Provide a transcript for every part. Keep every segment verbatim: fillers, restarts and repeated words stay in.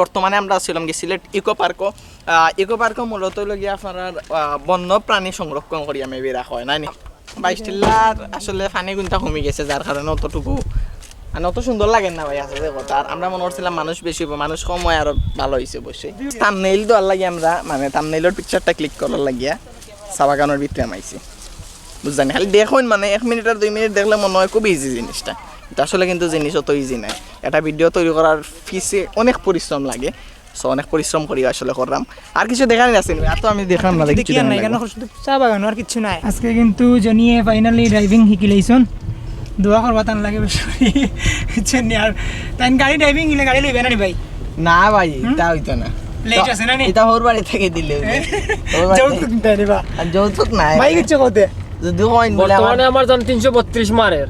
বর্তমানে আমরা আছিলাম কি সিলেট ইকো পার্কও। আহ, ইকো পার্কও মূলত অইলো গিয়া আপনার, আহ, বন্য প্রাণী সংরক্ষণ করি আমি বেরা হয়, নাই নি? বাইশ টিল্লার আসলে পানি গুণটা কমি গেছে, যার কারণে অতটুকু মানে অত সুন্দর লাগে না ভাই, আসলে কথা। আর আমরা মনে করছিলাম মানুষ বেশি অইবো, মানুষ কম অয়, আরো ভালো অইছে অবশ্যই। থাম্বনেইল দেওয়ার লাগি আমরা, মানে, থাম্বনেইলর পিকচারটা ক্লিক করার লাগিয়া চা বাগানর ভিতরে আমি আইছি, বুঝছইন? খালি দেখইন, মানে, এক মিনিট আর দুই মিনিট দেখলে মনে হয় খুব ইজি জিনিসটা, কিন্তু আসলে কিন্তু জিনিস অত ইজি নায়। একটা ভিডিও তৈরি করার পিছে অনেক পরিশ্রম লাগে, সো অনেক পরিশ্রম করি আসলে করলাম। আর কিছু দেখানি আছে নি? আর তো আমি দেখলাম না, দেখি দেখি আর নাই, কেন শুধু চা বাগান, আর কিচ্ছু নাই। আজকে কিন্তু জনিয়ে ফাইনালি ড্রাইভিং শিকিলাইছন, দোয়া করবা তান লাগে বেশি করি, বুঝছইন নি? আর তাই গাড়ি ড্রাইভিং গেলে গাড়ি লইবে না নি ভাই? না ভাই, হুম? এটা হইতো না। লেট আছে না নি? এটা ওর বাড়ি থেকে দিলে হইবে। ওর বাড়ি যৌতুক থেকে। নিতে নিবা। আর যৌতুক নাই। ভাই কিচ্ছু করতে। যদি হয় বলে আমার বর্তমানে আমার জান তিনশো বত্রিশ মারের।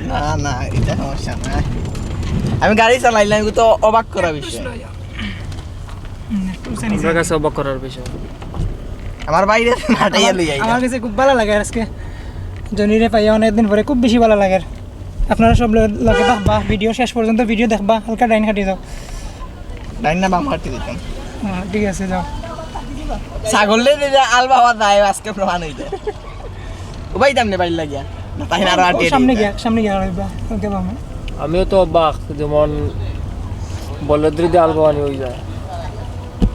না, না, এটা সমস্যা না। আমি গাড়ি চালাইলাম, এগুলো তো অবাক করা বিষয়। হুম, একটু উঁচা নিচে। আপনার কাছে অবাক করার বিষয়। আমার বাইরে নাটাইয়া আমার, লই আইলা। আমার কাছে খুব ভালো লাগে আজকে। জনিরে পাইয়া অনেকদিন পরে খুব বেশি ভালো লাগে। আপনারা সব লো-, লগে থাকবা, ভিডিও শেষ পর্যন্ত ভিডিও দেখবা, হালকা ডাইন কাটি যাও। ডাইন না বাম কাটি দিতাম। হ্যাঁ, ঠিক আছে, যাও। ছাগলে দিলে আল বাবা যায়, আজকে প্রমাণ হইল। উবাই দাম নে বাইর লাগিয়া। না, তাই না, আরো ও, আটিয়ে সামনে দিই। গিয়া, সামনে গিয়া রইবা। ওকে, বাবা। আমিও তো অবাক, যেমন বলদ যদি আল বাবা নিয়ে হয়ে যায়।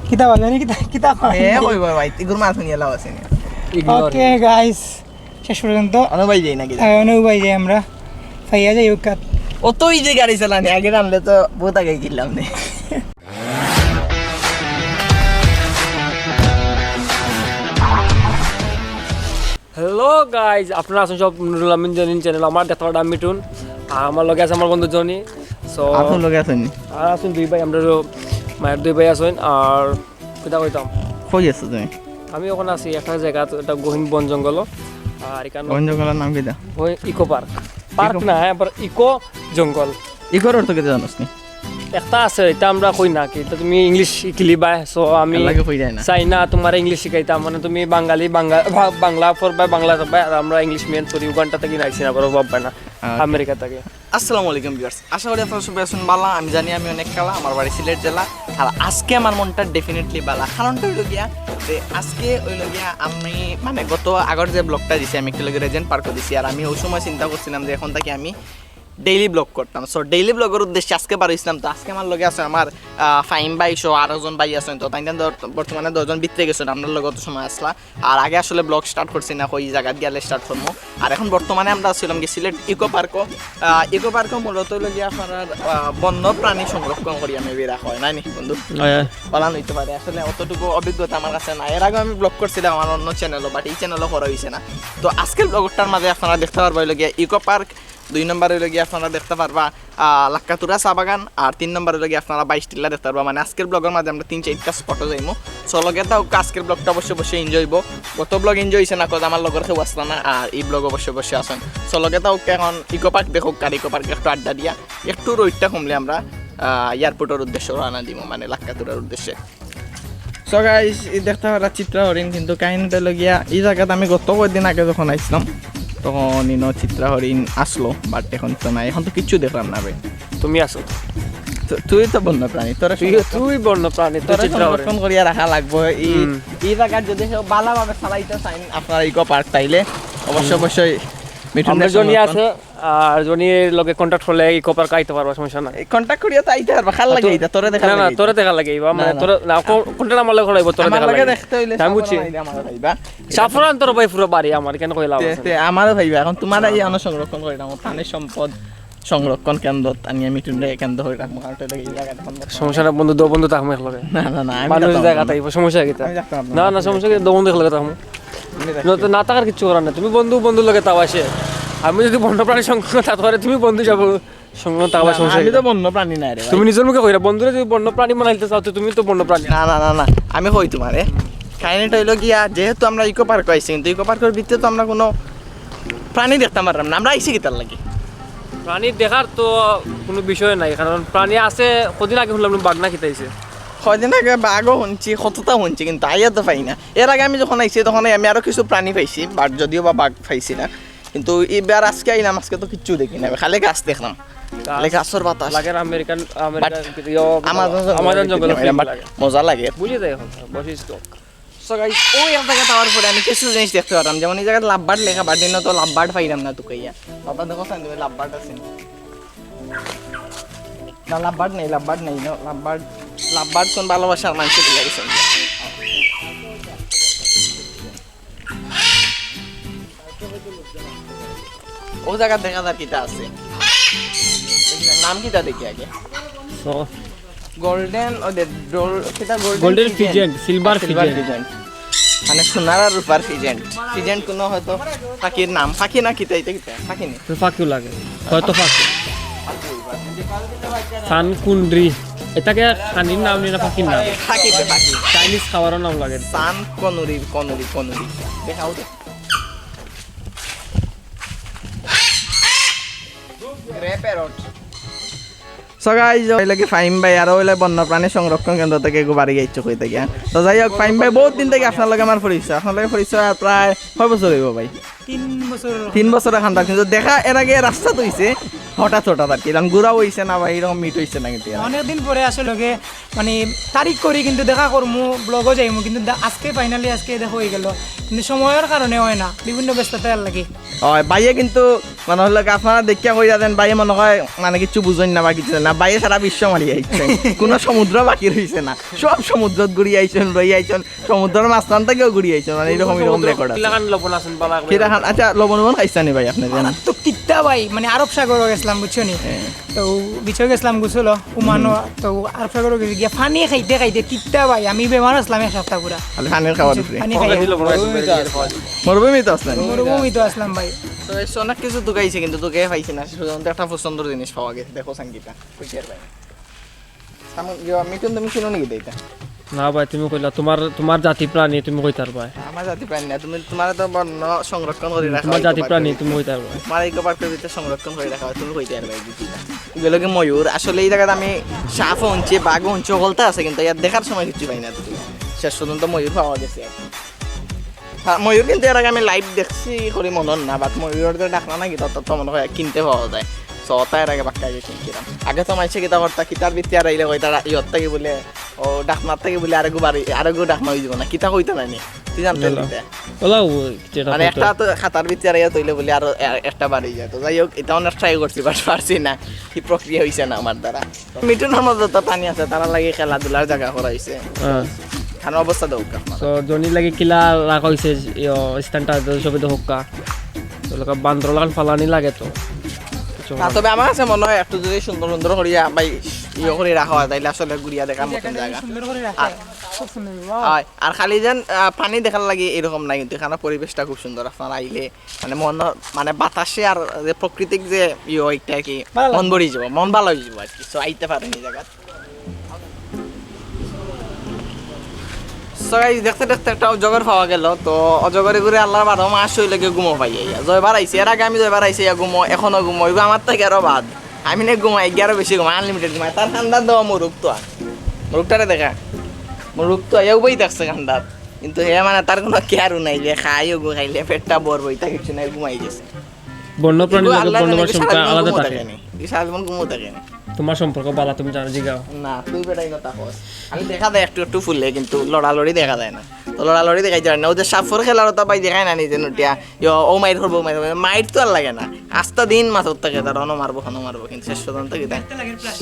কিতা বলে নি? কিতা, কিতা বলে? এ, কই ভাই, ভাই, ইগুর মাছ নিয়ে লাভ আছে নি? Ignore. ওকে, গাইস, শেষ পর্যন্ত আনো ভাই যাই নাকি? হ্যাঁ, অনেক ভাই যাই আমরা। ফাইয়া যাই উকাত। অত ইজি গাড়ি চালানি, আগে জানলে তো বহুত আগে কিনলাম নে। হ্যালো গাইজ, আপনারা আছেন সব নুরুল আমিন জনিন চ্যানেল। আমার দেখতে পারেন মিঠুন, আর আমার লগে আছে আমার বন্ধু জনি। So, আপনার লগে আছেন নি? আর আছেন দুই ভাই, আমরা তো মায়ের দুই ভাই আছেন। আর কিতা কইতাম? কই আছো তুমি? আমি এখন আছি একটা জায়গা, তো এটা গহীন বন জঙ্গল। আর এখানে বন জঙ্গলের নাম কিতা? ওই ইকো পার্ক। Park eco? না, হ্যাঁ, আবার ইকো জঙ্গল। ইকোর অর্থ কিতা জানোস নি? একটা আছে, এটা আমরা কই না কি, এটা তুমি ইংলিশ শিখিলি বা, so আমি এর লাগে কই যায় না। চাই না তোমার ইংলিশ শিখাইতাম, মানে তুমি বাঙালি, বাংলা, বা-, বাংলা পড়বা, বাংলা থাকবা, আর আমরা ইংলিশ মিডিয়াম পড়ি, উগান্ডা থাকি না আইছি না, বড় বাবা না, আচ্ছা। আমেরিকা থাকি। আসসালামু আলাইকুম ভিউয়ার্স, আশা করি আপনারা সবাই আছেন ভালো। আমি জানি আমি অনেক কালা, আমার বাড়ি সিলেট জেলা। আর আজকে আমার মনটা ডেফিনেটলি ভালো, কারণটা হইল গিয়া যে আজকে হইল গিয়া আমি মানে গত আগর যে ব্লগটা দিছি আমি একটু লগে রেজেন্ট পার্কও দিছি। আর আমি ওই সময় চিন্তা করছিলাম যে এখন থাকি আমি ডেইলি ব্লগ করতাম। সো ডেইলি ব্লগর উদ্দেশ্যে আজকে বার হইছিলাম। তো আজকে আমার লগে আছে আমার, আহ, ফাহিম ভাই সহ আরো জন ভাই আছেন। তো তাই বর্তমানে দশজন ভিতরে গেছেন, আপনার লগে অত সময় আসলা। আর আগে আসলে ব্লগ স্টার্ট করছি না, কই জায়গাত গেলে স্টার্ট করবো। আর এখন বর্তমানে আমরা আছিলাম কি সিলেট ইকো পার্কও। আহ, ইকো পার্কও মূলত হইল গিয়া আপনার, আহ, বন্য প্রাণী সংরক্ষণ করি আমি বেরা হয়, নাই নি বন্ধু? হয়, হয়। পালান হইতে পারে, আসলে অতটুকু অভিজ্ঞতা আমার কাছে নাই। এর আগে আমি ব্লগ করছিলাম আমার অন্য চ্যানেলও, বাট এই চ্যানেলও করা হইছে না। তো আজকের ব্লগটার মাঝে আপনারা দেখতে পারবা হইল গিয়া ইকো পার্ক, দুই নম্বর হইল গিয়া আপনারা দেখতে পারবা, আহ, লাক্কাতুরা চা বাগান, আর তিন নম্বর হইল গিয়া আপনারা বাইশ টিল্লা দেখতে পারবা। মানে আজকের ব্লগের মাঝে আমরা তিন চারটা স্পটও যাইমু। সো লগে থাকউক্কা, আজকের ব্লগটা অবশ্যই অবশ্যই এনজয় হইব। গত ব্লগ এনজয় হইছে না, cause আমার লগর কেউ আসলা না, আর এই ব্লগ অবশ্যই অবশ্যই আছেন। সো লগে থাকউক্কা, এখন ইকো পার্ক দেখউক্কা, আর ইকো পার্কে একটু আড্ডা দিয়া একটু রোদটা কমলে আমরা, আহ, এয়ারপোর্টের উদ্দেশ্যে রওনা দিব, মানে লাক্কাতুরার উদ্দেশ্যে। সো গাইস, এই দেখতে পারা চিত্রা হরিণ, কিন্তু কাহিনীটা হইল গিয়া, এই জায়গাতে আমি গত কয়েকদিন আগে যখন আইছিলাম, তখন ইনো চিত্রা হরিণ আসলো, বাট এখন তো নাই, এখন তো কিচ্ছু দেখলাম না বে। তুমি আছো। তো, তুই তো বন্য প্রাণী, তোরা তুই, সংরক্ষণ, তুই বন্য প্রাণী, তুই তোরা চিত্রা হরিণ। সংরক্ষণ করিয়া রাখা লাগবো। এই, হুম। এই জায়গার যদি কেউ ভালোভাবে চালাইতে চাইন, আপনারা ইকো পার্ক তাইলে অবশ্যই, হুম। অবশ্যই মিঠুন আমরা ভাই জনি সংরক্ষণ। আছে, আর জনির লগে কন্ট্যাক্ট করলে ইকো পার্ক আইতে পারবা, সমস্যা নাই। এই কন্ট্যাক্ট করিয়া তো আইতে পারবা, কার লাগে তো আইতা? তোরে দেখা না, না, লাগে আইতা। তোরে দেখা লাগে আইবা, না, মানে না। তোরে, না, কো-, কোনটা আমার লগে করাইবো, তোরে আমার দেখা লগে লাগে। দেখতে হইলে আমি বুঝছি। সাফরান আইলে আমার ভাইবা। সাফরান তোর ভাই পুরো বাড়ি আমার, কেন কইলা তে, আবার? তে, আমারও ভাইবা। এখন তোমার এই না, না। আনো সংরক্ষণ করে রাখো, প্রাণী সম্পদ সংরক্ষণ কেন্দ্র, আমি মিঠুনরে কেন্দ্র করে রাখবো, কারণ এটা এই জায়গাটা এখন বর্তমানে সমস্যা না বন্ধু, দো বন্ধু থাকবো এক লগে। না, না, না, আমি মানুষ থাকতাম জায়গা না। থাকবো, সমস্যা কিতা? আমি থাকতাম না। না, না, সমস্যা কিতা? দো বন্ধু এক লগে থাকবো। আমি থাকতাম। না, তো না থাকার কিচ্ছু করার নাই। তুমি বন্ধু, বন্ধুর লগে তাও আসে। আমি যদি বন্য প্রাণী সংরক্ষণ থাকতে পারে, তুমি বন্ধু যাবো। সংরক্ষণ থাকবা, না, না, সমস্যা আমি কিতা? তো বন্য প্রাণী নাই রে ভাই। তুমি নিজের মুখে কইরা, বন্ধুরে যদি বন্য প্রাণী বানাইতে চাও, তো তুমি তো বন্য প্রাণী। না, না, না, না, আমি কই তোমারে। কাহিনীটা হইলো গিয়া, যেহেতু আমরা ইকো পার্ক আইছি, কিন্তু ইকো পার্কের ভিতরে তো আমরা কোনো প্রাণী দেখতাম পারলাম না। আমরা আইছি কিতার লাগি? প্রাণী দেখার তো কোনো বিষয় নাই, কারণ প্রাণী আছে। কদিন আগে শুনলাম বাঘ না কিতা আইছে। কয়দিন আগে বাঘও শুনছি, কততা শুনছি, কিন্তু আইয়া তো পাই না। এর আগে আমি যখন আইছি, তখন আমি আরো কিছু প্রাণী পাইছি, বাট যদিও বা বাঘ পাইছি না। কিন্তু এবার আজকে আইলাম, আজকে তো কিচ্ছু দেখি না, খালি গাছ দেখলাম। লেখা আসর বাতাস। লাগে আমেরিকান, আমেরিকান, ইয়ো, আমাজন জঙ্গল, আমাজন জঙ্গল এরকম, but লাগে। মজা লাগে। বুঝি যাই অখন, বৈশিষ্ট্য। So guys, ওই এক জাগাত আওয়ার পরে আমি কিছু জিনিস দেখতে পারলাম, যেমন এই জাগাত লাভবার্ড লেখা, but ইনো তো লাভবার্ড পাইলাম না তুকাইয়া। বাবা দেখো সাইন দেবে, লাভবার্ড আছে নি? না, লাভবার্ড নেই, লাভবার্ড নেই, না, লাভবার্ড, লাভবার্ড কোন ভালোবাসার মানুষে দিয়ে গেছেন। ও জাগাত দেখা যার কিতা আছে। নাম কিতা দেখি আগে? So, গোল্ডেন, ও দে, ডোল-, কিতা golden golden pheasant. Pheasant, silver silver pheasant. Pheasant. মানে সোনার আর রূপার ফিজেন্ট। ফিজেন্ট কোনো হয়তো পাখির নাম। পাখি না কিতা, ইটা কিতা? পাখি নি? তো পাখিও লাগে। হয়তো পাখি। সান কুনরি। ইটাকে খানির নাম নি না পাখির নাম? পাখি তো পাখি। চাইনিজ খাবারও নাম লাগে। সান কনুরি, কনুরি, কনুরি। দেখাও তো। Grey parrot. So guys, ওই লাগে ফাহিম ভাই আর ওই লাগে বন্যপ্রাণী সংরক্ষণ কেন্দ্র থেকে এগু বাড়ি আইছে কই থেকে, হ্যাঁ? তো যাই হোক, ফাহিম ভাই, বহুত দিন থেকে আপনার লগে আমার পরিচয়, আপনার লগে পরিচয় আর প্রায় কয় বছর অইবো ভাই? তিন বছর। তিন বছর খান্দার, কিন্তু দেখা এর আগে রাস্তাত অইছে, হঠাৎ হঠাৎ আর কি, এরকম ঘুরাও অইছে না বা এরকম মিট অইছে না কিন্তু। অনেকদিন পরে আসলে লগে মানে তারিখ করি কিন্তু দেখা করমু, ব্লগও যাইমু, কিন্তু দা-, আজকে finally আজকে দেখা অই গেল, কিন্তু সময়র কারণে অয় না, বিভিন্ন ব্যস্ততার লাগি। অয়, ভাইয়ে কিন্তু মানে হলো কি, আপনারা দেখিয়া কইরা দেন, ভাইয়ে মনে হয় মানে কিচ্ছু বুঝইন না বা কিচ্ছু না, ভাইয়ে সারা বিশ্ব মারি আইছইন, কোনো সমুদ্র বাকি রইছে না, সব সমুদ্রত ঘুরি আইছইন, রই আইছইন, সমুদ্রর মাঝখান থাকিও ঘুরি আইছইন, মানে এরকম, এরকম সমুদ্র রেকর্ড আছে। কিলাখান লবণ আছেন বালা করে। কিলাখান, আচ্ছা, লবণ লবণ খাইছানি ভাই আপনি জানেন? তো তিতা ভাই, মানে আরব সাগরও গেছিলাম, বুঝছো নি? হ্যাঁ। তো বিচো গেছিলাম গোসল, ওমানো, তো আরব সাগরও গেছি গিয়া পানি খাইতে খাইতে তিতা ভাই, আমি বেমার আছলাম এক সপ্তাহ পুরা। খালি পানির খাওয়ার উপরে। পানি খাই। মরুভূমিত আছলাম। মরুভূমিত আছলাম। মরুভূমিত আছলাম ভাই। তো এসে অনেক কিছু তুকাইছে, কিন্তু তুকাই পাইছি না। শেষ পর্যন্ত একটা পছন্দর জিনিস পাওয়া গেছে। দেখো সাঙ্গীতা, কই আর ভাই। সামন, ইয়া, মিঠুন, তুমি চিনো নাকি এটা? না ভাই, তুমি কইলা, তোমার, তোমার জাতি প্রাণী, তুমি কইতার ভাই। আমার জাতি প্রাণী না, তুমি, তোমার তো বন্য সংরক্ষণ করে রাখা তোমার হয়, জাতি eco park প্রাণী, এর তুমি ভিতরে। কইতার ভাই। তোমার eco park এর ভিতরে সংরক্ষণ করে রাখা হয়, তুমি কইতার ভাই, বুঝি না। এগুলো কি ময়ূর? আসলে এই জাগাত আমি সাপ হুনছি, বাঘ হুনছি, হকলতা আছে, কিন্তু ইয়ার দেখার সময় কিচ্ছু পাই না। শেষ পর্যন্ত ময়ূর পাওয়া গেছে আর কি। হ্যাঁ, ময়ূর কিন্তু এর আগে আমি live দেখছি করি মনে হয় না, but ময়ূরর যে ডাকনা নাকি, তত তো মনে হয় কিনতে পাওয়া যায়। So, ওটা এর আগে বাক্কা আগে কিনছিলাম। আগে তো মাইছে কিতা করতা, কিতার ভিতরে আর আইলে কইতা, ইয়ত থাকি বলে, ও ডাকনার থাকি বলে আরেকগু বাড়ি, আরেকগু ডাকনা হয়ে যাবো না, কিতা কইতা নানি? তুই জানতে দিতে? ওলা ও, যেটা মানে হয়তো একটা তো খাতার ভিতরে আর ইয়া তৈলে বলে আরো এ-, একটা বাড়ি যায়। তো যাই হোক, এটা অনেক ট্রাই করছি, but পারছি না, কি প্রক্রিয়া হইছে না আমার দ্বারা। মিঠুনর মধ্যে তো পানি আছে, তারা লাগে খেলাধুলার জায়গা করা হইছে। হ্যাঁ। খানার অবস্থা দেখ আপনার। তো জনি লাগে কিলা রাখা হইছে, ইয়ো, স্থানটা তো সবে তো হক্কা। তো লাগা বান্দর লাগান ফালানি লাগে তো। কিছু না, করার তবে আমার কাছে মনে হয় একটু যদি সুন্দর সুন্দর করিয়া ভাই ইয়ে করে রাখা হয়, তাইলে আসলে ঘুরিয়া দেখার মতন জায়গা। সুন্দর করে রাখা আর হয়। খুব সুন্দর, wow। হয়, আর খালি যেন, আহ, পানি দেখার লাগে এরকম নাই, কিন্তু এখানে পরিবেশটা খুব সুন্দর। আপনারা আইলে মানে মন, মানে বাতাসে আর যে প্রাকৃতিক যে ইয়ে, একটা আর কি, ভালো লাগে। মন ভরি যাবো, মন ভালো হয়ে যাবো আর কি। So, আইতে পারেন এই জায়গা। So, guys, দেখতে দেখতে একটা অজগর পাওয়া গেল। তো অজগরে ঘুরে আল্লাহর বারো মাস হইলে গিয়ে ঘুমো পাই আইয়া। জয়বার আইছে, এর আগে আমি জয়বার আইছি ইয়া ঘুমো, এখনো ঘুমো, এগুলো আমার থেকে আরো বাদ। আমি না ঘুমাই, গিয়ে আরো বেশি ঘুমাই, আনলিমিটেড ঘুমাই। তার ঠান্ডা দেওয়া মুরুখ তো আর। মুরুখটারে দেখা। মুরুখ তো আইয়া উবাই থাকছে ঠান্ডা। কিন্তু হে মানে তার কোনো কেয়ারও নাই, যে খাই ওগু খাইলে পেটটা ভরবো, ইতা কিছু নাই, ঘুমাই গেছে। বন্য প্রাণী কিন্তু লাগে আল্লাহ বন্য জানে, প্রাণী কি সারা সম্পর্কে জীবন আলাদা ঘুমো থাকে। থাকে নি? কি সারা জীবন ঘুমো থাকে নি? তোমার সম্পর্ক বালা, তুমি জানো, জিগাও। না, তুই বেটা ইনো থাকস। খালি দেখা যায় একটু একটু ফুলে, কিন্তু লড়ালড়ি দেখা যায় না। তো লড়ালড়ি দেখাইতে পারে না। ও যে সাফর খেলার ওটা ভাই দেখায় না নিজে নুটিয়া। ইয়ো, ও মাইর করবো, ও মাইর করবো। মাইর তো আর লাগে না। আস্তা দিন মাছ উঠতে থাকে, তার অনো মারবো, হনো মারবো, কিন্তু শেষ পর্যন্ত কি দেয়?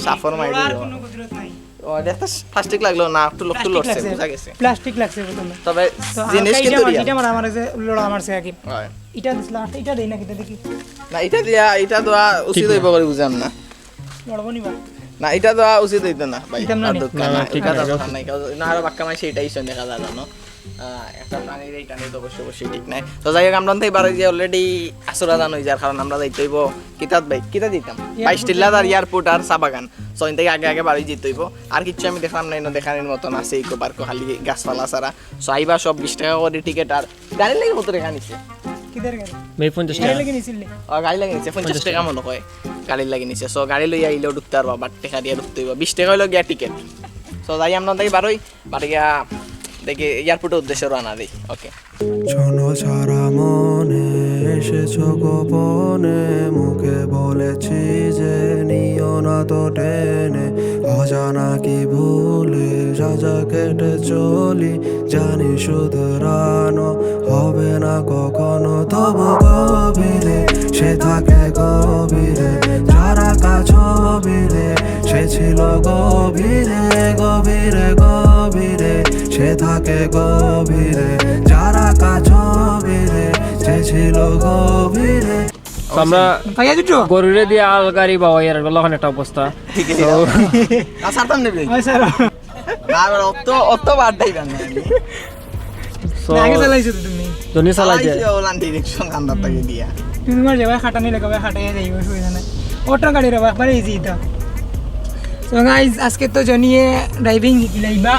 সাফর মাইর লড়ার দিবো। কোনো কুদরত নাই। ও, দেখতে প্লাস্টিক লাগলো না, একটু লোক তো প্লাস্টিক লড়ছে, লাগছে। বুঝা গেছে। প্লাস্টিক লাগছে প্রথমে। তবে তো জিনিস হালকা কিন্তু ইটা মার-, রিয়াল। ইটা মারা আমার যে লড়া মারছে আর কি। হয়। ইটা দিছিলাম, আচ্ছা, ইটা দেই না, কিতা দেখি। না, ইটা দিয়া, ইটা দেওয়া উচিত ঠিক না। হইব করে বুঝলাম না। লড়বো নি বা? না, ইটা দেওয়া উচিত হইতো না, ভাই। দিতাম না আর নি। দরকার না, না, না, ঠিক ইটা আছে। দরকার নাই। না, আরো বাক্কা মাসে ইটাই সে দেখা যায়, জানো। আহ, একটা প্রাণীর এই টানে তো অবশ্যই, অবশ্যই ঠিক নাই। তো যাই হোক, আমরা তো এবারে যে already আসর আজান হয়ে যার কারণে আমরা যাইতে হইব কিতাত ভাই, কিতা দিতাম? এয়ারপোর্টে বাইশ টিল্লাত আর যাইব। এয়ারপোর্ট আর চা বাগান। So, এন থেকে আগে আগে বাড়ি যেতে হইব। আর কিচ্ছু আমি দেখলাম না, এনে দেখানোর মতন আছে ইকো পার্ক খালি গাছপালা ছাড়া। So, আইবা সব বিশ টাকা করে টিকিট। আর গাড়ির লাগি কত টাকা নিছে? কিদের গাড়ি? ভাই, পঞ্চাশ গাড়ি টাকা। লাগি নিছিল নি? ও, গাড়ি লাগি নিছে, পঞ্চাশ পঞ্চাশ টাকা টাকা। মনে হয় গাড়ির লাগি নিছে। So, গাড়ি লইয়া আইলেও ঢুকতে পারবা, but টাকা দিয়ে ঢুকতে হইব, বিশ টাকা হইলো গিয়া টিকিট। So, যাই আমরা তাই বারোই, বাড়ি গিয়া দেখি এয়ারপোর্টের উদ্দেশ্যে রওনা দিই। ওকে। শোনো সারা মনে এসেছো গোপনে, মুখে বলেছি যে নিও না তো টেনে। অজানা কি ভুলে সাজা কেটে চলি, জানি শুধু রানো হবে না কখনো। তবু গভীরে সে থাকে গভীরে, যারা কাছ গভীরে, সে ছিল গভীরে, গভীরে, গভীরে, সে থাকে গভীরে, যারা কাছ গভীরে, সে ছিল গভীরে। আমরা ভাইয়া দুটো। গরুরে দিয়া আল গাড়ি বাওয়াই আর বললো ওখানে একটা অবস্থা। ঠিক আছে। তো না, ছাড়তাম না ভাই। ওই স্যার। না, এবার অত, অত বাদ দেই না আমি। So, না, আগে চালাইছো তো তুমি। জনি চালাইছে। চালাইছে ওলান direction কান্দার তাকে দিয়া। তুমি তোমার যাবে খাটানি লেগে খাটাইয়া যাইবে, অসুবিধা নাই। অটো গাড়ি রে বাবা, একবারে ইজি এটা। So গাইস, আজকে তো জনিয়ে ড্রাইভিং শিখিলাইবা,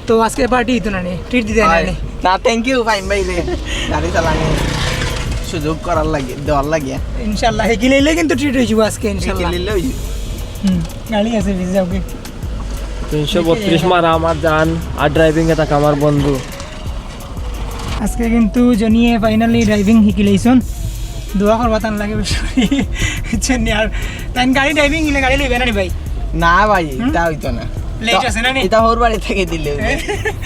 তো আজকে পার্টি হইতো না নে, ট্রিট দিতে না হয়। নে। না, thank you ফাহিম ভাই রে, গাড়ি চালানি সুযোগ করার লাগে, দেওয়ার লাগে। ইনশাল্লাহ, শিখিলাইলে কিন্তু ট্রিট হয়ে যাবো আজকে ইনশাল্লাহ। শিখিলাইলে হয়ে যাবো। হুম, গাড়ি আছে, ভিজে যাও কি? তিনশো বত্রিশ মারা আমার জান, আর ড্রাইভিং এ থাকে আমার বন্ধু। আজকে কিন্তু জনিয়ে ফাইনালি ড্রাইভিং শিখিলাইছন। দোয়া করবা তান লাগে বেশি। বুঝছেন নি? আর তান গাড়ি ড্রাইভিং শিখলে গাড়ি লইবে না নি ভাই? না ভাই, হুম? এটা হইতো না। লেট আছে না নি? এটা ওর বাড়ি থেকে দিলে হইবে। হ্যাঁ?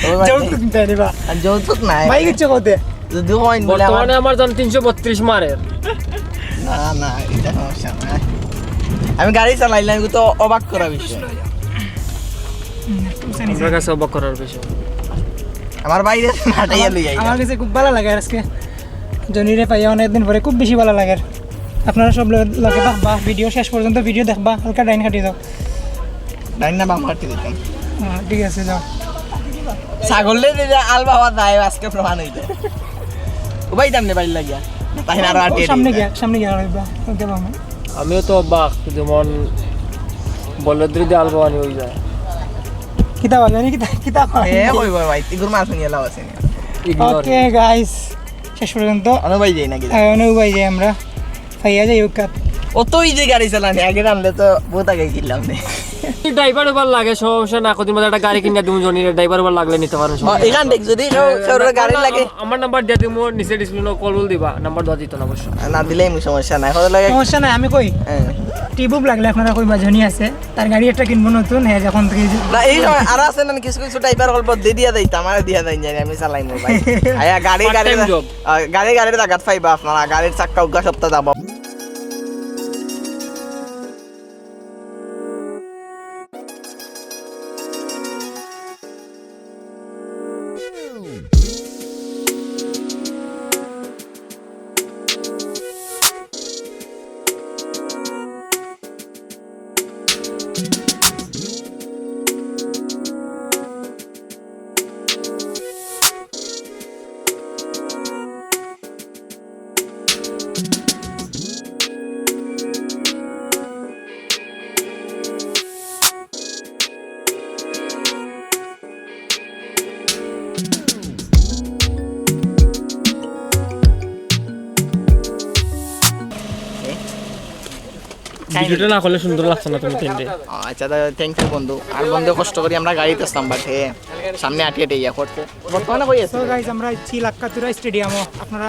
ওর বাড়ি যৌতুক থেকে। দিতে হবে বা? আর যৌতুক নাই। ভাই কিচ্ছু করতে? যদি হয় বলে আমার বর্তমানে আমার জান তিনশো বত্রিশ মারে। না, না, এটা সমস্যা না। আমি গাড়ি চালাইলাম, কিন্তু অবাক করা বিষয়। হুম, একটু উঁচা নিচে। আপনার কাছে অবাক করার বিষয়। আমার বাইরে মাঠাইয়া লই আইলাম। আমার কাছে খুব ভালো লাগে আজকে। জনিরে পাইয়া অনেকদিন পরে খুব বেশি ভালো লাগে। আপনারা সব ল-, লগে থাকবা, ভিডিও শেষ পর্যন্ত ভিডিও দেখবা, হালকা ডাইন কাটি দাও। ডাইন না বাম কাটি দিতাম। হ্যাঁ, ঠিক আছে, যাও। ছাগলরে দিলে আল বাবা যায়, আজকে প্রমাণ হইল। উবাই দাম নে বাইর লাগিয়া। তাই না আরো ও, আটিয়ে সামনে দিই। গিয়া, সামনে গিয়া, ওকে, বাবা। আমিও তো অবাক, যেমন বলদ যদি আল বাবা নিয়ে হয়ে যায়। কিতা বলে, জানি কিতা, কিতা কয়? এ, ওই, ওই, ভাই, ইগুর মাছ নিয়ে লাভ আছে নি? Ignore. ওকে, গাইস, শেষ পর্যন্ত অনু ভাই যাই নাকি? হ্যাঁ, অনু ভাই যাই আমরা। পাইয়া যাই হোক। অত ইজি গাড়ি চালানি, আগে জানলে তো বহুত আগে কিনলাম নে। ড্রাইভার উবার লাগে, সমস্যা না, কদিন মধ্যে একটা গাড়ি কিনে দিমু জনিরে, ড্রাইভার উবার লাগলে নিতে পারেন, সমস্যা নাই। এখান থেকে যদি কেউ, কেউ গাড়ি লাগে। আমার নাম্বার দিয়ে দিমু, নিচে ডিসপ্লে কল দিবা, নাম্বার দেওয়া দিত না অবশ্য। না দিলেই মু সমস্যা নাই, কত লাগে? সমস্যা নাই, আমি কই। হ্যাঁ। টিবুব লাগলে আপনারা কইবা, জনি আছে, তার গাড়ি একটা কিনবো নতুন, হ্যাঁ, যখন থেকে। না, এই সময় আর আছে না, কিছু কিছু ড্রাইভার অল্প দিয়ে দিয়া যাইতাম, আমারে দিয়া যাই, জানি আমি চালাই মোর ভাই। আয়া গাড়ি, Part গাড়ি time job. আহ, গাড়ি, গাড়ির জাগাত পাইবা আপনারা, গাড়ির চাক্কা উগা সপ্তাহ যাবো। ভিডিওটা না করলে সুন্দর লাগছে না তুমি তিনটে। আচ্ছা, তা thank you বন্ধু। আর বন্ধু কষ্ট করি আমরা গাড়িত আসতাম, but হে সামনে আটি আটি ইয়া করতে। বর্তমানে কই আছে? So guys, আমরা আইছি লাক্কাতুরা স্টেডিয়ামো। আপনারা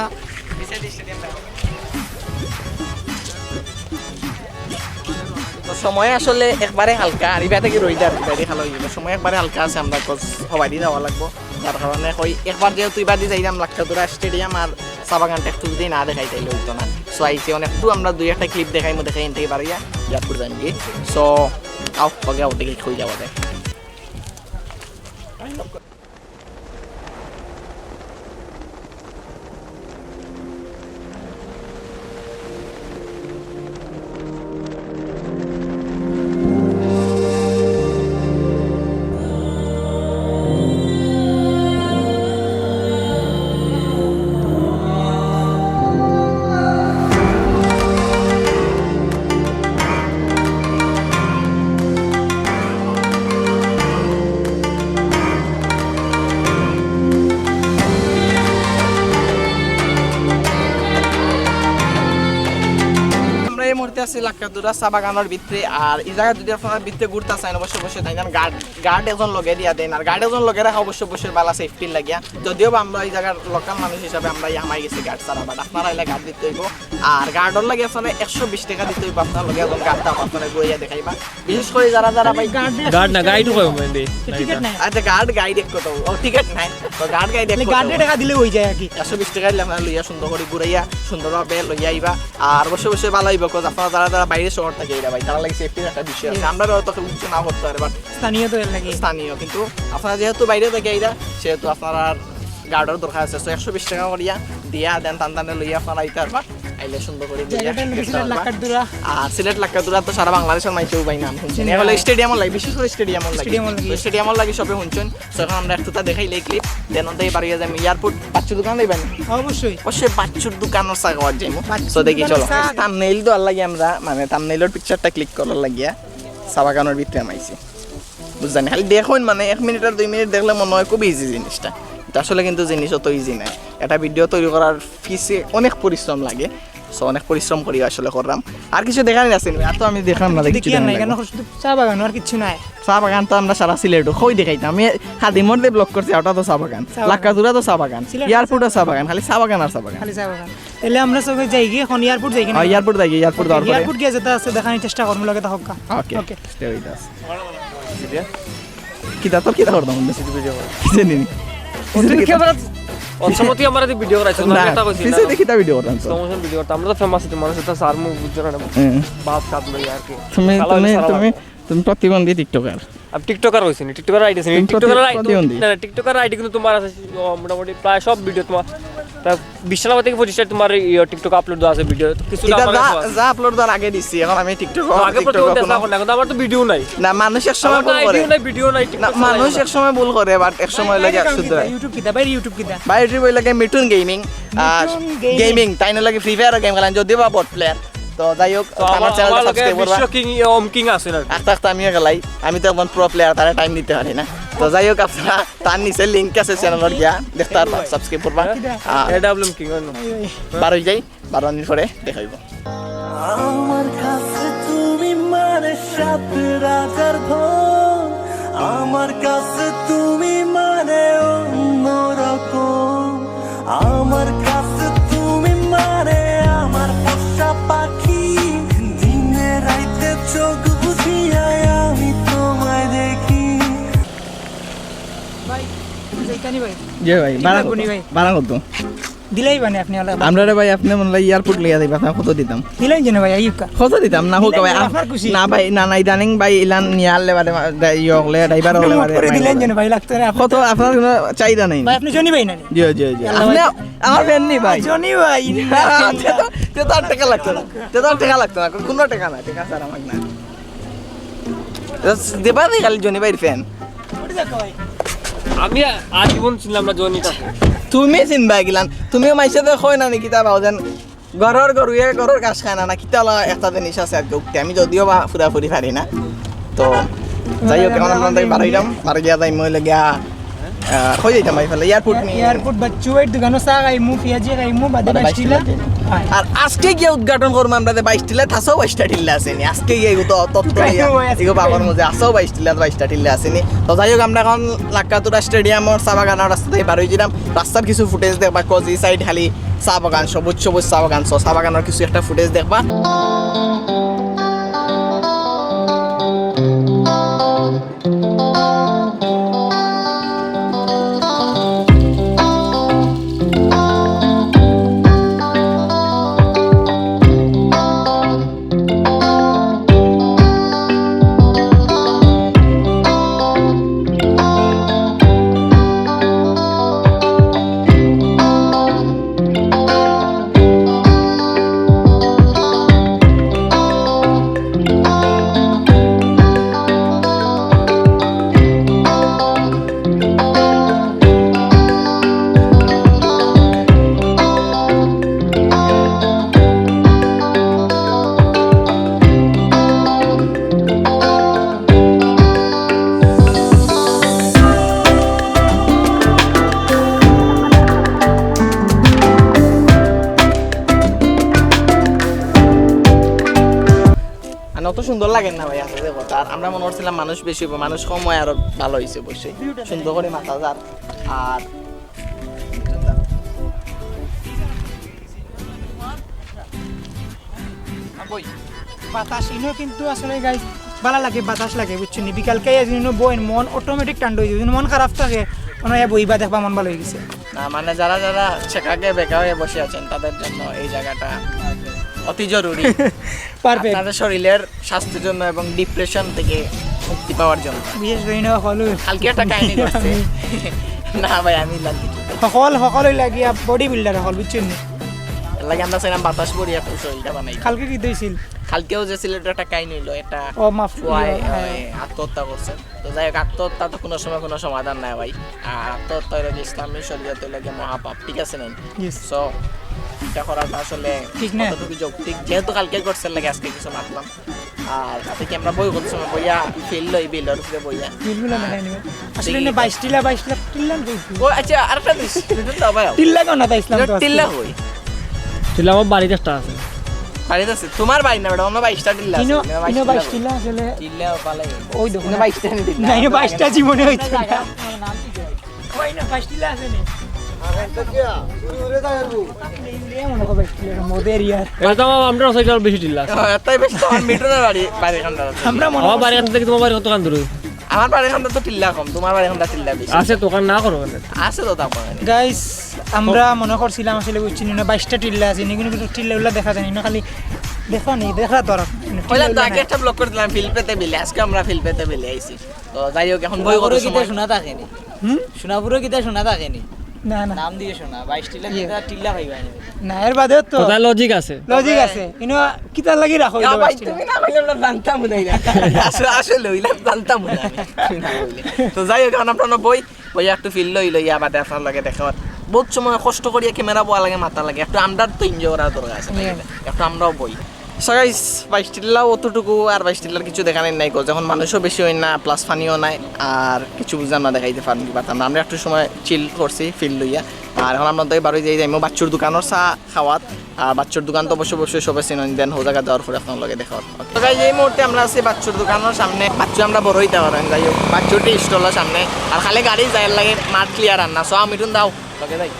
তো সময় আসলে একবারে হালকা, আর ইবা থেকে রইদার বাইরে খালো হয়ে যাবে। সময় একবারে হালকা আছে, আমরা তো সবাই দিয়ে যাওয়া লাগবো। যার কারণে কই একবার যেহেতু ইবাদি যাইলাম লাক্কাতুরা স্টেডিয়াম আর চা বাগানটা একটু যদি না দেখাই তাইলে হইতো না। So আইছি অনেক দূর, আমরা দুই একটা ক্লিপ দেখাইমু, দেখাই এন থেকে বাড়িয়া ইয়ারপুর যাইমু গি। So আও, ওকে, আও দেখি কই যাওয়া যায়। লাক্কাতুরা চা বাগানর ভিতরে। আর ই জাগা যদি আপনারা ভিতরে ঘুরতা চাইন, অবশ্যই অবশ্যই তাইন গার্ড, গার্ড একজন লগে দিয়া দেইন। আর গার্ড একজন লগে রাখা অবশ্যই অবশ্যই ভালা সেফটির লাগিয়া। যদিও বা আমরা ই জাগার লোকাল মানুষ হিসাবে আমরা ই হামাই গেছি গার্ড ছাড়া, but আপনারা আইলে গার্ড দিতে অইবো। আর গার্ডর লাগি আপনারা একশো বিশ টেকা দিতে অইবো, আপনার লগে একজন গার্ড থাকবো, আপনারা ঘুরাইয়া দেখাইবা। বিশেষ করি যারা যারা ভাই গার্ড না, গাইড কয় মানে। টিকিট নাই। আচ্ছা, গার্ড গাইড এক কথা, ও টিকিট নাই, তো গার্ড গাইড এক কথা। গার্ডে টেকা দিলে অই যায় আর কি। একশো বিশ টেকা দিলে আপনারা লইয়া সুন্দর করি ঘুরাইয়া সুন্দরভাবে লইয়া আইবা। আর অবশ্যই অবশ্যই ভালা অইবো, cause আপনারা যারা যারা বাইরে শহর থাকি আইরা ভাই, তারার লাগি সেফটির একটা বিষয় আছে। আমরা হয়তো কেউ কিছু না করতে পারে, but স্থানীয় তো এর লাগি। স্থানীয়, কিন্তু আপনারা যেহেতু বাইরে থাকি আইরা, সেহেতু আপনারার গার্ডর দরকার আছে। So একশো বিশ টেকা করিয়া দিয়া দেন, তান তানে লইয়া আপনারা আইতা পারবা। আইলে সুন্দর করি ঘুরিয়া জাগাটা অইলো দেখতা সিলেট পারবা। লাক্কাতুরা। আর সিলেট লাক্কাতুরা তো সারা বাংলাদেশর মাঝে ভাই নাম হুনছইন। জি। এখন স্টেডিয়ামর লাগি, বিশেষ করি স্টেডিয়ামর লাগি। স্টেডিয়ামর লাগি। তো স্টেডিয়ামর লাগি সবে হুনছইন। So এখন আমরা একটু তা দেখাইলাই ক্লিপ, দেন অন্তে বাড়িয়া যাইমু এয়ারপোর্ট। বাচ্চু দোকান যাইবা নি? অবশ্যই। অবশ্যই বাচ্চুর দোকানর চা খাওয়ার যাইমু। বাচ্চুর So দেখি দোকানর চলো। চা। থাম্বনেইল দেওয়ার লাগি আমরা, মানে থাম্বনেইলর পিকচারটা ক্লিক করার লাগিয়া চা বাগানর ভিতরে হামাইছি। বুঝছইন নি? খালি দেখইন, মানে এক মিনিট আর দুই মিনিট দেখলে মনে হয় খুব ইজি জিনিসটা, কিন্তু আসলে কিন্তু জিনিস অত ইজি নায়। একটা ভিডিও তৈরি করার পিছে অনেক পরিশ্রম লাগে। So অনেক পরিশ্রম করি আসলে করলাম। আর কিছু দেখানি আছে নি? আর তো আমি দেখলাম না, দেখি দেখি আর নাই, কেন শুধু চা বাগান আর কিচ্ছু নাই। চা বাগান তো আমরা সারা সিলেটও কই দেখাইতাম। আমি খাদিমর যে ব্লগ করছি, ওটা তো চা বাগান, চা বাগান। লাক্কাতুরা তো চা বাগান, সিলেট এয়ারপোর্টও চা বাগান, খালি চা বাগান আর চা বাগান। খালি চা বাগান। তাইলে আমরা সবে যাই গিয়া, এখন এয়ারপোর্ট যাই কিনা? আহ, এয়ারপোর্ট যাই গিয়া, এয়ারপোর্ট যাওয়ার পরে। এয়ারপোর্ট গিয়া যেটা আছে দেখানির চেষ্টা করমু, লগে থাকউক্কা। ওকে, ওকে। Stay with us। কিতা তোর কিতা করতাম? কিসে নিনি? তুমি কিতা? ক্যামেরা অসমতি আমার ভিডিও করাইছো না, না, এটা কইছি পিছে না। দেখি তা ভিডিও করতাম তো। প্রমোশন ভিডিও করতাম। আমরা তো ফেমাস আছি, মানুষ তো সার মুখ বুঝছে না। হ্যাঁ। বাপ কাপ লই আর কি। তুমি, তুমি, তুমি, তুমি প্রতিবন্ধী টিকটকার। আমি টিকটকার কইছি না, টিকটকার আইডি আছে। তুমি টিকটকার প্রতি-, আইডি, প্রতিবন্ধী। না, না, টিকটকার আইডি কিন্তু তোমার আছে, ও, মোটামুটি প্রায় সব ভিডিও তোমার, প্রায় বিশ না পঁচিশটা তোমার ইয়ো টিকটক আপলোড দেওয়া আছে ভিডিও। কিছু এটা আমার যা, কাছে আছে। যা আপলোড দেওয়ার আগে দিছি, এখন আমি টিকটক, তো আগে টিকটক প্রতিবন্ধী কোনো এখন, এখন তো আমার তো ভিডিও নাই। না, মানুষ এক সময় আমার তো ভুল করে। আইডিও নাই, ভিডিও নাই, না, টিকটক মানুষ নাই। এক সময় ভুল করে, but এক সময় লাগে শুধরায়। YouTube কিতা? ভাই YouTube কিতা? ভাই YouTube অইলে মিঠুন গেমিং, আর মিঠুন গেমিং। গেমিং, তাইন লাগি ফ্রি ফায়ার গেম খেলাইন, যদিও বা বট প্লেয়ার। তো যাই হোক, তো আমার আমার, চ্যানেলটা আমার লগে সাবস্ক্রাইব করবা। বিশ্ব কিং, অম কিং আছে না? আস্তে আস্তে আমিও খেলাই, আমি তো এখন প্রো প্লেয়ার, তারা টাইম দিতে পারি না। তো যাই হোক, আপনারা তার নিচে লিংক আছে চ্যানেলর, গিয়া দেখতা পারবা, সাবস্ক্রাইব করবা। হ্যাঁ? আর এডাব্লিউএম কিং অন্য। বারোই যাই, বারো মিনিট পরে দেখা অইবো। আমার কাছে তুমি মানে সাত রাজার ধন, আমার কাছে তুমি মানে অন্যরকম। আমার কাছে তুমি মানে আমার পোষা পাখি, দিনে রাইতে চোখ বুজিয়া আমি তোমায় দেখি। ভাই, যাইতানি ভাই। জি ভাই, ভাড়া কত? ভাড়া কত? দিলাই মানে আপনি ওলা। আমরা রে ভাই, আপনি মনে হয় এয়ারপোর্ট লইয়া যাইবা, আপনার কত দিতাম? দিলাই যেন ভাই, আইউক্কা। কত দিতাম? না হোক ভাই, আপনার খুশি। না ভাই, না, না, ইদানিং ভাই, ইলান নিয়ার লেবারে, ইয়ে হকলে, ড্রাইভার হকলে, আপনি মাত করে দিলেন যেন ভাই, লাগতো না। কত আপনার কোনো চাহিদা নাই? ভাই, আপনি জনি ভাই না? জি, জি, জি। আল্লাহ আপনি, ভাই। আমার ফ্যান নি ভাই। জনি ভাই। না, তে তো, তে তো আর টাকা লাগতো না। তে তো আর টাকা লাগতো না। কোনো টাকা না, টাকা স্যার আমার না। দেবা রে খালি জনি ভাইর ফ্যান। আমি আজীবন চিনলাম না জনিটা। তুমি চিনবা গিলান, তুমিও মাইসে তো কয় না নাকি তা বাউজান, ঘরর গরুয়ে ঘরর ঘাস খায় না, না কিতা লা একটা জিনিস আছে আর কি উঠতে। আমি যদিও বা পুরাপুরি পারি না, তো যাই হোক, এখন আমরা তাই বাড়াইলাম, বাড়ি গিয়া যাই মই লগিয়া, আহ, কই যাইতাম ভাই ফেলে এয়ারপোর্ট নি। এয়ারপোর্ট বাচ্চু ভাইর দোকানো চা খাইমু, পিয়াজি খাইমু, বাদে বাদে বাইশ বাইশ টিলা। টিলা খাইমু। আর আজকে গিয়া উদ্ঘাটন করমু আমরা যে বাইশ টিলা, তাছাও বাইশটা টিলা আছে নি। আজকে গিয়া এগু তো তথ্য লইয়া, এগু বাবার মধ্যে আছাও বাইশ টিলা, বাইশটা টিলা আছে নি। তো যাই হোক, আমরা এখন লাক্কাতুরা স্টেডিয়ামর চা বাগানর রাস্তা থাকি বার অইছিলাম। রাস্তার কিছু ফুটেজ দেখবা, কজি সাইড খালি চা বাগান, সবুজ সবুজ চা বাগান। So, চা বাগানর কিছু একটা ফুটেজ দেখবা। সুন্দর লাগে না ভাই, আসলে কথা। আর আমরা মনে করছিলাম মানুষ বেশি অইবো, মানুষ কম অয় আরো ভালা অইছে অবশ্যই। সুন্দর করি মাতা যার। আর বই। বাতাস ইনো কিন্তু আসলে গাইস ভালা লাগে, বাতাস লাগে, বুঝছইন নি? বিকালকে এই জন্য বইন মন অটোমেটিক ঠান্ডা অই যায়। যদি মন খারাপ থাকে, মনে অয় বইবা দেখবা মন ভালা অই গেছে। না, মানে যারা যারা শেকাগে বেকা হয়ে বসে আছেন, তাদের জন্য এই জায়গাটা অতি জরুরি। পারফেক্ট। আপনাদের শরীরের স্বাস্থ্যের জন্য এবং ডিপ্রেশন থেকে মুক্তি পাওয়ার জন্য। বিশেষ করি না হকল। কালকে একটা কাহিনী ঘটছে। না ভাই, আমি লাল কিছু। হকল, হকল অইলা গিয়া বডি বিল্ডার হকল, বুঝছইন নি? এর লাগি আমরা চাইলাম বাতাস ভরি একটু শরীরটা বানাই। কালকে কিতা অইছিল? কালকেও যে সিলেটে একটা কাহিনী অইলো, একটা ও, মাফ, ফুয়ায়, ইয়ে, হ্যাঁ। ওই, আত্মহত্যা করছে। তো যাই হোক, আত্মহত্যা তো কোনো সময় কোনো সমাধান নাই ভাই। আর আত্মহত্যা অইলো যে ইসলামী শরীয়তে অইলো গিয়া মহাপাপ, ঠিক আছে নি? ইয়েস। So, এটা করাটা আসলে ঠিক না। কতটুকু যৌক্তিক? যেহেতু কালকে ঘটছে, লাগে আজকে কিছু মাতলাম। আর তাতে কি আমরা বই করতে সময় বইয়া ফিল লই, বিলর উপরে বইয়া। বিলগুলো আর দেখাই নিবে। আসলে ঠিক না, আছে। বাইশ টিল্লা, বাইশ লাখ টিল্লা কই? ও আচ্ছা, আরেকটা জিনিস, এটা দাও ভাই। টিল্লা কেন না, ইসলাম তো আছে। টিল্লা কই? টিল্লা আমার বাড়িতে একটা আছে। বাড়িতে আছে? তোমার বাড়ি না বেটা, অন্য বাইশটা টিল্লা আছে। ইনো, না, বাইশ ইনো টিল্লা বাইশ কই? টিল্লা আসলে টিল্লা পালাই। ওই দেখো ইনো না। বাইশটা টিল্লা। না, ইনো বাইশটা জীবনে হইতো না। ওই না, বাইশ টিল্লা আছে নি? আর একটা কি? চুরি করে যায় আর কি। এই মনে হয় বাইশ টিল্লা, মদের ইয়ার। এটা তো আমার, আমরা সাইকেল বেশি টিল্লা আছে। হ্যাঁ, তাই বেশ তো আমার মিঠুনের বাড়ি, বাড়ি কান্দার আছে। আমরা মনে আমার বাড়ি করছি কান্দা থেকে তোমার বাড়ি কত কান্দুর? আমার বাড়ি কান্দা তো টিল্লা কম, তোমার বাড়ি কান্দা টিল্লা বেশি। আছে তো, কারণ না করো কেন? আছে তো তারপরে। গাইস, আমরা মনে করছিলাম আসলে, বুঝছইন নি, বাইশটা টিল্লা আছে, ইনো কিন্তু টিল্লা উল্লা দেখা যায় না, ইনো খালি দেখা নেই, দেখা তো আর। কইলাম তো আগে একটা ব্লগ করছিলাম, ফিল পেতে বিলে, আজকে আমরা ফিল পেতে বিলে আইছি। তো যাই হোক, এখন বই কত কিতা সময়? শোনা থাকে নি? হুম? সোনাপুরও কিতা শোনা থাকে নি? না, না। নাম দিয়ে শোনা, বাইশ টিল্লা ইয়ে। কিতা টিল্লা পাইবা নি? না, এর বাদেও তো কথা লজিক আছে। লজিক আছে। ইনো কিতার লাগি রাখো ইয়া ইনো ভাই, বাইশ টিল্লা? তুমি না কইলে আমরা জানতাম না ইলা। আসলে, আসলে অইলে জানতাম না আমি। না বললে। তো যাই হোক, এখন আপনারা বই, বই একটু ফিল লই লই, আবার আপনার লগে দেখা অর। বহুত সময় কষ্ট করিয়া ক্যামেরা বওয়া লাগে, মাথা লাগে, একটু আমরার তো এনজয় করা দরকার আছে, তাই না? ইয়ে। একটু আমরাও বই। So guys, বাইশ টিল্লাও অতটুকু, আর বাইশ টিল্লার কিছু দেখানির নাই, cause এখন মানুষও বেশি অইন না, প্লাস পানিও নাই, আর কিছু বুঝলাম না দেখাইতে পারমু কি পারতাম না। আমরা একটু সময় চিল করছি ফিল লইয়া, আর এখন আমরা তো বারোই যাই যাইমু বাচ্চুর দোকানর চা খাওয়াত। আর বাচ্চুর দোকান তো অবশ্যই অবশ্যই সবে চিনইন, then হউ জাগা যাওয়ার পরে আপনার লগে দেখা অর। Okay। তো guys, এই মুহূর্তে আমরা আছি বাচ্চুর দোকানর সামনে। বাচ্চু আমরা বড় অইতে পারেন, যাই হোক, বাচ্চুর টি স্টলর সামনে। আর খালি গাড়ি যাইয়ার লাগে, মাঠ ক্লিয়ার আর না। So, মিঠুন দাও। Okay, যাই।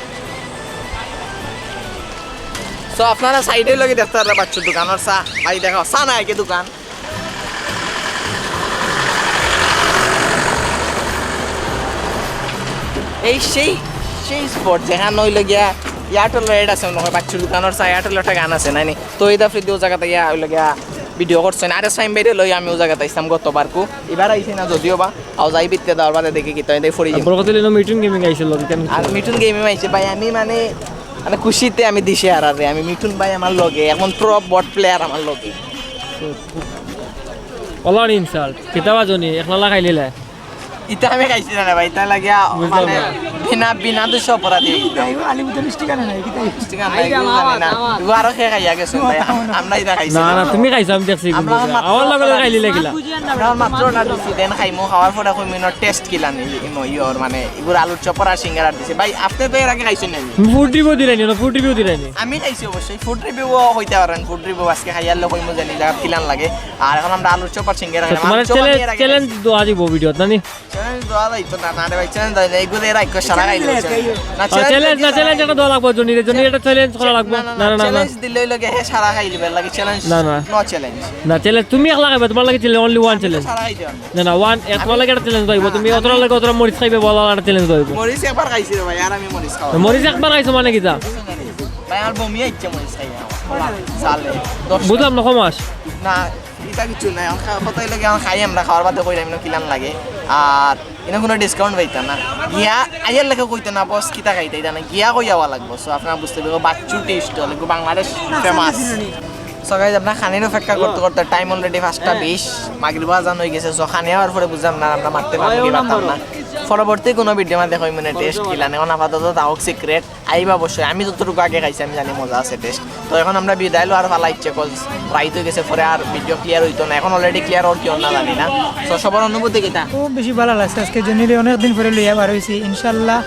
So, আপনারা সাইডে লগে দেখতে পাররা বাচ্চুর দোকানর চা। ভাই, দেখো, চা নাই কি দোকান? এই সেই, সেই স্পট, যেখান অইলো গিয়া এয়ারটেলর এড আছে, মনে হয়, বাচ্চুর দোকানর চা, এয়ারটেলর একটা গান আছে, নায় নি? তো এই দা ফ্রিদিও জাগাত ইয়া অইলো গিয়া ভিডিও করছইন। আর এস ফাহিম ভাইরে লই আমি অউ জাগাত আইছলাম গতবারকু। ইবার আইছি না যদিও বা, আও যাই ভিতরে দেওয়ার বাদে দেখি কিতা অয়, তাই ফরি যাইমু। বরকত আলী মিঠুন গেমিং আইছে লগে, কেন আর মিঠুন গেমিং আইছে ভাই, আমি মানে, মানে খুশিতে আমি দিশে হারা রে, আমি মিঠুন ভাই আমার লগে, এখন প্রো বট প্লেয়ার আমার লগে। ওলার ইনসাল্ট, কিতা বা জনি, একলা লাগাই লিলে। ইতা আমি খাইছি না রে ভাই, ইতা লাগিয়া বুঝলাম মানে না। বিনা, বিনা দোষে অপরাধী। এই আলিম তো মিষ্টি খায় না, কিতা? মিষ্টি খায় না, এগুলো জানি না। এগুলো আরো খেয়ে খাইয়া গেছে ভাই। আমরা ইতা খাইছি না, না। না, তুমি খাইছো, আমি দেখছি কিন্তু। আমরা মাত্র আমার লগে লগে খাইলি লাগিলা। আমরা মাত্র না দিছি, then খাইমু, খাওয়ার পরে কইমু ইনো টেস্ট কিলা নি, ইমো ইয়র মানে, এগুলো আলুর চপর আর সিঙ্গারা দিছে। ভাই, আপনি তো এর আগে খাইছেন না? ফুড রিভিউ দিলাইনি, না ফুড রিভিউ দিলাইনি। আমি খাইছি অবশ্যই, ফুড রিভিউ হইতে পারেন, ফুড রিভিউ আজকে খাইয়ার লোক কইমু জানি জায়গা কিলান লাগে। আর এখন আমরা আলুর চপর সিঙ্গারা খাইলাম। তোমার আলুর চপ আমি চ্যালেঞ্জ, এর আগে চ্যালেঞ্জ দেওয়া দিব ভিডিওত, জানি? চ্যালেঞ্জ দেওয়া যাইতো না, না রে ভাই, চ্যালেঞ্জ দেওয়া যায় না। এগুলো এর আগে সারা খাই দিল চ্যালেঞ্জ। না, ও, চ্যালেঞ্জ চ্যালেঞ্জ, না, দিলে চ্যালেঞ্জ একটা দেওয়া লাগবো, জনিরে, জনিরে একটা চ্যালেঞ্জ করা লাগবো। না, না, না, না, না, না। চ্যালেঞ্জ দিলে অইলো গিয়া হে সারা খাই লিবে, লাগে চ্যালেঞ্জ। না, না। No challenge. না, চ্যালেঞ্জ তুমি একলা খাইবা, তোমার লাগে চ্যালেঞ্জ, only one আমি তো চ্যালেঞ্জ। সারা খাই দিলাম। না, না, ওয়ান, এ, তোমার আমি লাগে একটা চ্যালেঞ্জ পাইবো। আমি তুমি অতটা লাগে অতটা মরিচ খাইবে, বলা একটা চ্যালেঞ্জ পাইবো। মরিচ একবার খাইছি রে ভাই, আর আমি মরিচ খাওয়া। মরিচ একবার খাইছো মানে কিতা? ভাই, আমার বমি আইছে মরিচ খাইয়া। জালে। দশ বুঝলাম না, কমাস। না, ইতা কিছু নাই। এখন খা-, কথা অইলো কি, এখন খাই আমরা, খাওয়ার বাদে কইলাম ইনো কিলান লাগে। আর ইনো কোনো ডিসকাউন্ট পাইতা না। গিয়া আইয়ার লেখা কইতে না, বস, কিতা খাইতে, ইতা না। গিয়া কইয়া আওয়া লাগবো। So, আপনারা বুঝতে পারবো, বাচ্চু টি স্টল, এগু বাংলাদেশ ফেমাস। So, guys, আপনারা খানির অপেক্ষা করতে করতে টাইম already পাঁচটা বিশ, মাগরিব আজান অই গেছে। So, খানি আওয়ার পরে বুঝলাম না, আমরা মাততে পারমু কি পারতাম না। পরবর্তী কোনো ভিডিও মাঝে কইমু নে টেস্ট কিলান, এখন আপাতত থাকউক সিক্রেট। আইবা অবশ্যই, আমি যতটুকু আগে খাইছি আমি জানি মজা আছে টেস্ট। তো এখন আমরা বিদায় লওয়ার পালা ইচ্ছে, cause রাইত অই গেছে, পরে আর ভিডিও ক্লিয়ার অইতো না। এখন already ক্লিয়ার অর কি অর না জানি না। So সবার অনুভূতি কিতা? খুব বেশি ভালা লাগছে আজকে, জনিরে অনেক দিন পরে লইয়া বার অইছি। ইনশাআল্লাহ,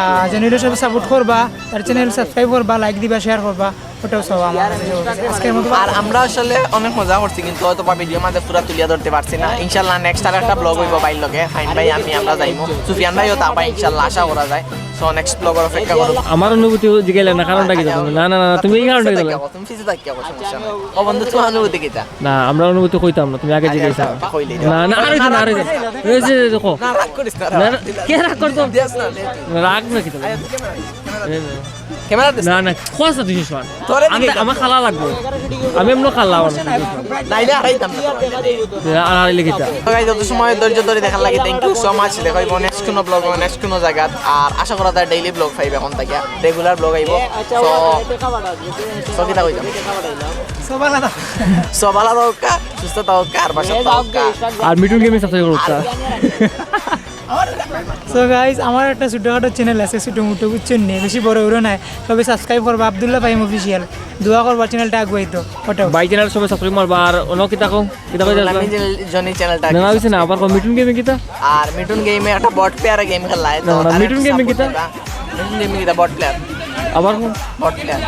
আহ, জনিরে সবে সাপোর্ট করবা, তার চ্যানেল সাবস্ক্রাইব করবা, লাইক দিবা, শেয়ার করবা। ওটাও সব আমার কাছে সব আছে। আজকের মতো আর আমরা আসলে অনেক মজা করছি, কিন্তু হয়তো বা ভিডিওর মাঝে পুরা তুলিয়া ধরতে পারছি না। ইনশাল্লাহ নেক্সট আর একটা ব্লগ অইবো ভাইর লগে। ফাহিম ভাই, আমি, আমরা যাইমু, সুফিয়ান ভাইও থাকবা ইনশাল্লাহ, আশা করা যায়। সো নেক্সট ব্লগর অপেক্ষা করো। আমার অনুভূতি জিগাইলা না, কারণটা কিতা তুমি? না, না, না, না, তুমি এই কারণটা কিতা? তুমি পিছে থাকিয়া কও, সমস্যা নাই। ও বন্ধু, তোমার অনুভূতি কিতা? না, আমরা অনুভূতি কইতাম না, তুমি আগে জিগাইছো। আচ্ছা, কইলেই না, না, আর অইতো না, আর অইতো না। এই যে, এই যে, দেখো। না, রাগ করিস না, না, না, কে রাগ করতো? দিয়াস না, নে তুই। রাগ না কিতা? আরে, তুই ক্যামেরা, ক্যামেরা। এই যে। Camera this. না, না, খোঁজ না তুই শেষ কর। তোরে আমি, দিকে আমার কালা লাগবো। আমি এমন কালা আমার। নাইলে হারাইতাম না। আর হারাইলে কিতা? তো গাইস, যত সময় ধৈর্য ধরে দেখার লাগি thank you so much। দেখা অইবো নেক্সট কোনো ব্লগ, নেক্সট কোনো জায়গাত। আর আশা করা যায় ডেইলি ব্লগ পাইবে এখন থেকে, রেগুলার ব্লগ আইবো। সো, সো কিতা কইতাম? সব আলাদা। সব আলাদা হোক, সুস্থ থাকো, আর বাসা থাকো। আর মিঠুন গেমিং সাবস্ক্রাইব করো। সো গাইস, আমার একটা ছোটোখাটো চ্যানেল আছে, ছোটো মোটো, বুঝছেন নি, বেশি বড় হইল নাই, তবে সাবস্ক্রাইব করবা, আব্দুল্লাহ ফাহিম অফিসিয়াল। দোয়া করবা চ্যানেলটা আগুয়াইতো। ওটাও। ভাই চ্যানেল সবাই সাবস্ক্রাইব মারবা। আর অন্য কিতা কও? কিতা কইতা আমি আসলে? জনি চ্যানেলটা না, না, হইছে না, আবার কও মিঠুন গেমিং কিতা? আর মিঠুন গেমে একটা বট প্লেয়ারে গেম খেলায়, তো না, না, তারা মিঠুন গেমিং কিতা? সাপোর্ট দিবা। মিঠুন গেমিং কিতা? Bot player. আবার কও? Bot player.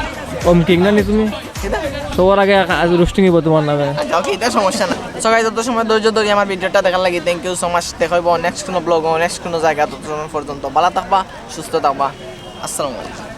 কম কিং না নি তুমি? কিতা? সবার আগে আজ রোস্টিং হইব তোমার নামে। আচ্ছা, ওকে, এটা সমস্যা না। সো গাইস, যত সময় ধৈর্য ধরে আমার ভিডিওটা দেখার লাগি thank you so much। দেখা অইবো নেক্সট কোনো ব্লগ, নেক্সট কোনো জায়গা। ততক্ষণ পর্যন্ত ভালো থাকবা, সুস্থ থাকবা। আসসালামু আলাইকুম।